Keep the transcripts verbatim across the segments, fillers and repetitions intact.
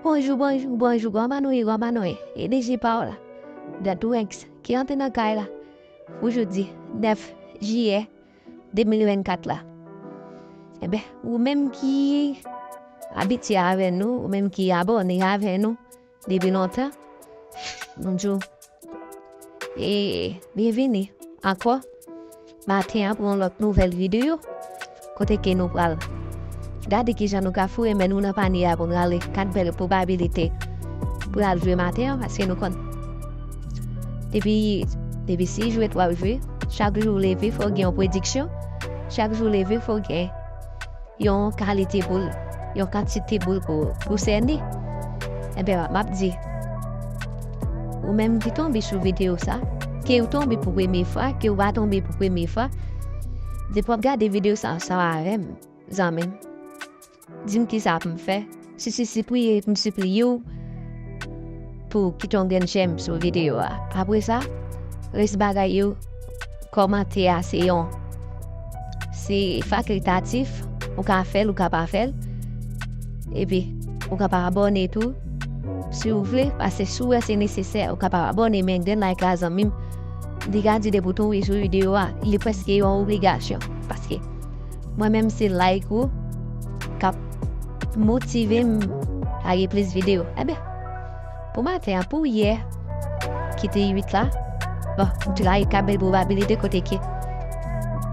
Bonjou, bonjou, bonjou, kòman nou ye, kòman nou ye? E D J pa w la, The Drex, ki antre nan kay la pou jodi nèf jiyè de mil vennkat la. Enben, ou menm ki abitye avè nou, ou menm ki abòne avè nou depi lontan, nou di w, e byenvini ankò maten an pou yon lòt nouvèl videyo, kote ke nou pral gade kijan nou ka foure men nou nan panye a pou n rale kat bèl pwobabilite pou n al jwe maten an, paske nou konn depi, depi se jwèt w ap jwe, chak jou w leve, fò w gen yon prediksyon, chak jou w leve, fò w gen yon kalite boul, yon kantite boul pou, pou sène. Enben, m ap di, ou menm ki tonbe sou videyo sa, ke w tonbe pou premye fwa, ke w pa tonbe pou premye fwa, depi w ap gade videyo sa ansanm avè m, zanmi m, di m kisa pou m fè. Si, si, si, priye, m sipliye w pou kite yon grenn jèm sou videyo a. Apre sa, rès bagay yo, kòmantè a se yon, se fakiltatif, ou ka fè l, ou ka pa fè l. Epi, ou ka pa abòne tou, si w vle, paske si w wè se nesesè, ou ka pa abòne, men grenn like la, zanmi m, li ka di depi w tonbe sou videyo a, li prèske yon obligasyon. Paske mwen menm se like ou k ap motive m lage plis videyo. Enben, pou maten an, pou yè ki te uit la, bon, m te lage kat bèl pwobabilite kote ke,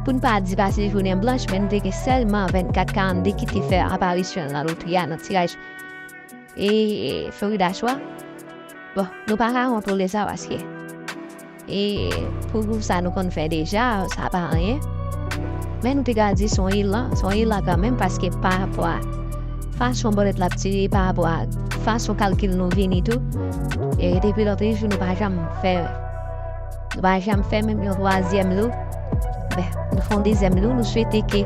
pou n pa di pase jounen blanch, men n te gen sèlman vennkat karannde ki te fè aparisyon nan lotri a, nan tiraj e, e Florida Choix. Bon, nou pa ka kontwole sa paske, e pou, pou sa nou konn fè deja, sa pa anyen. Men nou te ka di se yon elan, se yon elan kanmenm, paske pa rapò a fason bòlèt la ap tire, pa rapò a fason kalkil nou vini tou, e depi lòt jou nou pa janm fè, nou pa janm fè menm yon twazyèm lo. Ben, nou fè yon dezyèm lo, nou swete ke,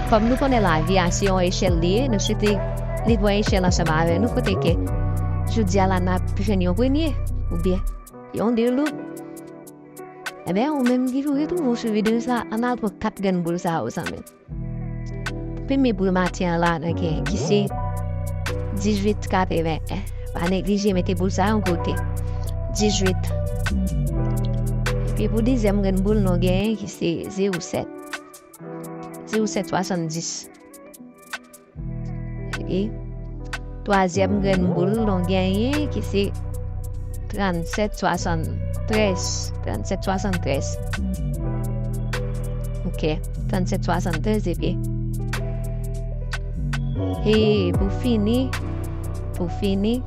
kòm nou konnen lavi a se yon echèl li ye, nou swete li pran echèl ansanm avè nou, kote ke jodi a la n ap jwenn yon premye, oubyen yon de lo. Enben, ou menm ki retwouve w sou videyo sa, ann al pran kat grenn boul sa yo, zanmi m. Premye boul maten an la, nou gen ki se dizuit katreven en. Pa neglije mete boul sa yon kote. Dizuit. Epi pou dezyèm grenn boul, nou genyen ki se zewo sèt. Zewo sèt swasanndis. Epi twazyèm grenn boul nou genyen ki se trannsèt swasanntrèz. Trannsèt swasanntrèz. Ok, trannsèt swasanntrèz epi, e pou fini, pou fini,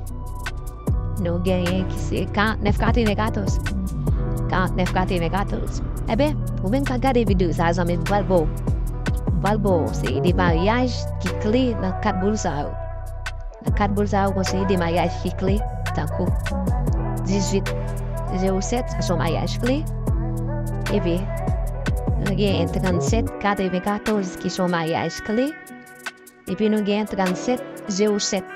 nou genyen ki se karantnèf katrevenkatòz. Karantnèf katrevenkatòz. Enben, ou menm k ap gade videyo sa, zanmi m, m pral ba w, m pral ba w seri de maryaj ki kle nan kat boul sa yo. Nan kat boul sa yo, gon seri de maryaj ki kle, tankou dizuit zewo sèt, sa se yon maryaj kle. Epi, nou genyen trannsèt katrevenkatòz ki se yon maryaj kle. Epi nou gen trannsèt zewo sèt.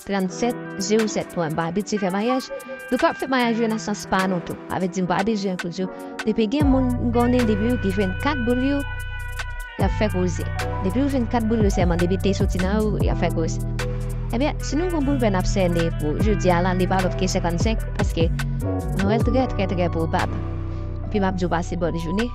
Trannsèt zewo sèt, mwen m pa abitye fè maryaj. Nou p ap fè maryaj yo nan sans pa nou tou. Sa vle di m pa bezwen pou di w. Depi gen moun m konnen, depi yo ki jwenn kat boul yo, y ap fè koze. Depi yo jwenn kat boul yo sèlman, depi te soti nan yo, y ap fè koze. Ebyen, si nou gon boul vè n ap sène pou jodi a la, li pa lòt ke senkannsenk, paske nou wè l trè, trè, trè pwobab. Epi m ap di w pase bòn jounen.